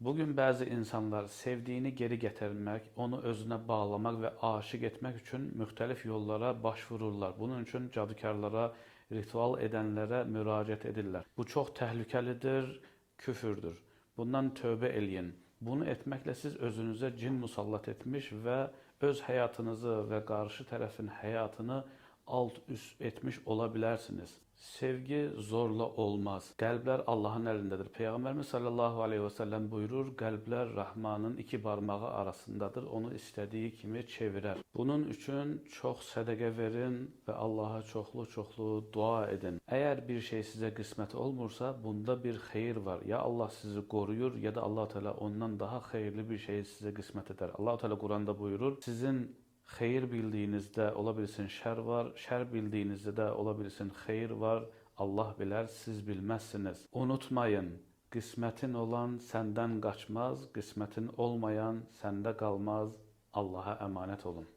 Bugün bəzi insanlar sevdiyini geri gətirmək, onu özünə bağlamaq və aşiq etmək üçün müxtəlif yollara başvururlar. Bunun üçün cadukarlara, ritual edənlərə müraciət edirlər. Bu çox təhlükəlidir, küfürdür. Bundan tövbə eləyin. Bunu etməklə siz özünüzə cin musallat etmiş və öz həyatınızı və qarşı tərəfin həyatını alt üst etmiş ola bilərsiniz. Sevgi zorla olmaz. Qəlblər Allahın əlindədir. Peyğəmbərimiz sallallahu əleyhi və səlləm buyurur, qəlblər Rəhmanın iki barmağı arasındadır. Onu istədiyi kimi çevirər. Bunun üçün çox sədəqə verin və Allaha çoxlu-çoxlu dua edin. Əgər bir şey sizə qismət olmursa, bunda bir xeyir var. Ya Allah sizi qoruyur, ya da Allah Teala ondan daha xeyirli bir şeyi sizə qismət edər. Allah Teala Quranda buyurur, sizin xeyir bildiyinizdə ola bilsin şər var, şər bildiyinizdə də ola bilsin xeyir var. Allah bilər, siz bilməzsiniz. Unutmayın, qismətin olan səndən qaçmaz, qismətin olmayan səndə qalmaz. Allaha əmanət olun.